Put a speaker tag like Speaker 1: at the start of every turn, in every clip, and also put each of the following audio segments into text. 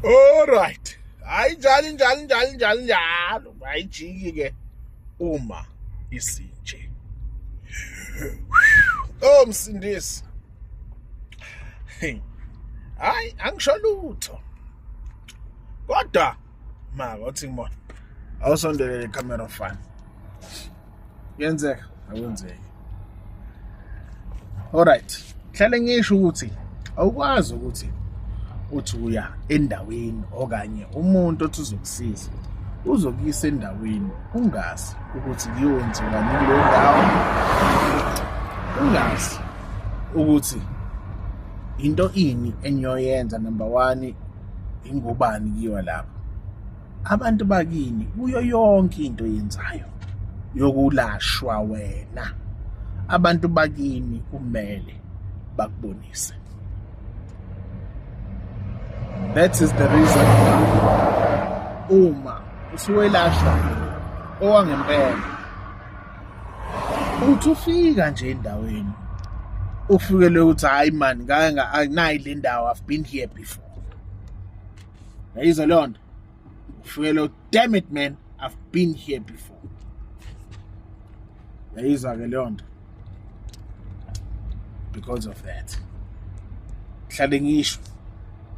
Speaker 1: Alright. Hayi njalo njalo njalo njalo njalo. Ayijiki ke uma isinje. Oh msindisi. Hayi angisho lutho. Kodwa maka uthi ngibona. Awusondelele camera mfana. Kuyenzeka, akwenzeki. Alright. Hlale ngisho ukuthi awukwazi ukuthi uthi uya endaweni okanye umuntu othi uzokusiza uzokuyisa endaweni ungazi ukuthi kuyowenziwani kuleyo ndawo, ungazi ukuthi into ini eniyoyenza. Number one, ingobani kuyiwa lapho. Abantu bakini kuyo yonke into oyenzayo yokulashwa wena, abantu bakini kumele bakubonise. That is the reason uma usuwelashwa owangempela uthi ufika nje endaweni ufikele ukuthi hayi man, ngake nayi le ndawo, I've been here before. Yayizwa leyo nto, ufikele, damn it man, I've been here before. Yayizwa ke leyo nto. Because of that hlale ngisho,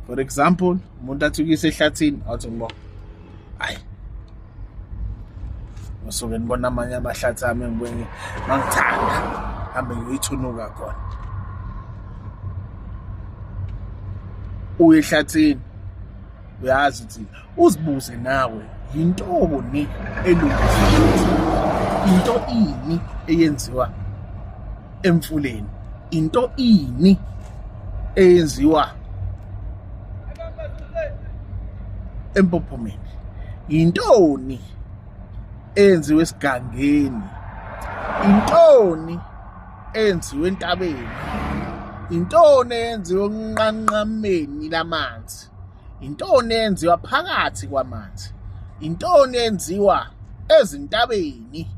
Speaker 1: for example, umuntu athi ukuyisa ehlathini, awuthi ngibona, hayi, ngisuke ngibona amanye amahlathi ami engibuye mangithanda hambe ngiyoyithunuka khona. Uye ehlathini, uyazi ukuthi uzibuze nawe yintoni elungisa, into ini eyenziwa emfuleni, into ini eyenziwa empophomeni, yintoni eyenziwa esigangeni, intoni eyenziwa entabeni, intoni eyenziwa enqanqameni lamanzi, intoni eyenziwa phakathi kwamanzi, intoni eyenziwa ezintabeni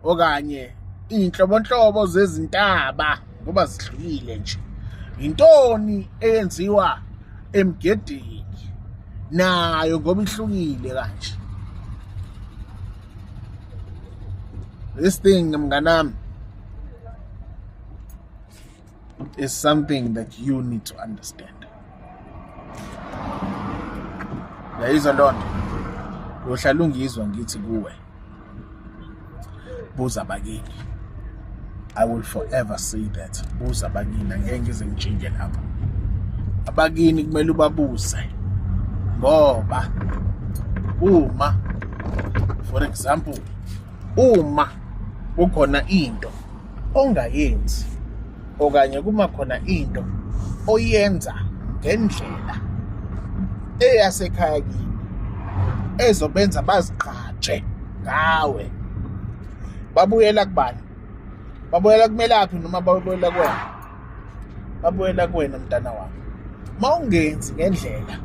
Speaker 1: okanye iy'nhlobonhlobo zezintaba ngoba zihlukile nje, intoni eyenziwa emgedeni nayo ngoba ihlukile kanje. This thing, mnganami, is something that you need to understand. Yayizwa loo nto, uyohlala ungizwa ngithi kuwe, buza abakini. I will forever say that, buza abakini, angeke ngize ngitshintshe lapho. Abakini kumele ubabuze, ngoba uma, for example, uma kukhona into ongayenzi okanye kuma khona into oyenza ngendlela eyasekhaya kini ezobenza bazigqaje ngawe, babuyela kubani? Babuyela kumelaphi noma babuyela kuwena? Babuyela kuwena, mntana wami. Uma ungenzi ngendlela,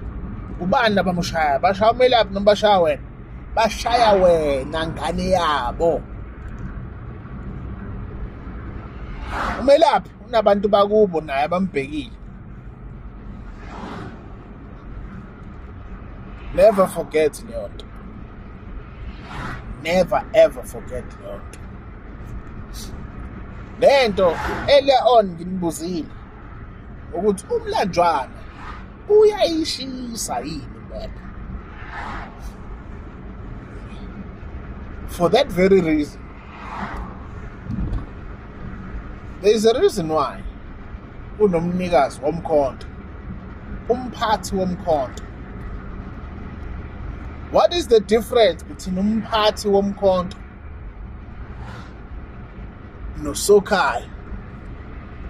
Speaker 1: ubani abamushaya? Bashaya umelaphi noma bashaya wena? Bashaya wena, ngane yabo. Umelaphi unabantu bakubo naye abambhekile. Never forget leyo nto, never ever forget leyo nto. Lento earlier on nginibuzile ukuthi umlanjwana uyayishisa yini impepho. For that very reason, there is a reason why kunomnikazi womkhonto, umphathi womkhonto. What is the difference between umphathi womkhonto nosokhaya?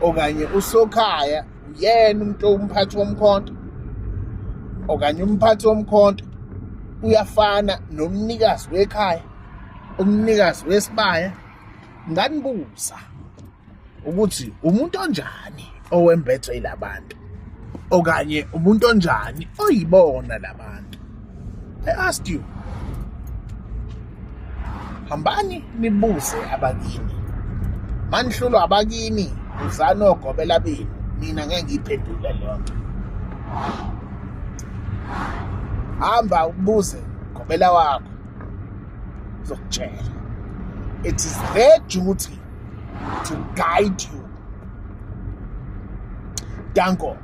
Speaker 1: Okanye usokhaya uyena umuntu umphathi womkhonto, okanye umphathi womkhonto uyafana nomnikazi wekhaya, umnikazi wesibaya? Nganibuza ukuthi umuntu onjani owembethwe yilabantu, okanye umuntu onjani oyibona labantu. I asked you, hambani nibuze abakini. Manihlulwa abakini, uzani ogobela benu. Mina ngeke ngiyiphendule leyo nto. Hamba ubuze gobela wakho, uzokutshela. It is their duty to guide you. Danko.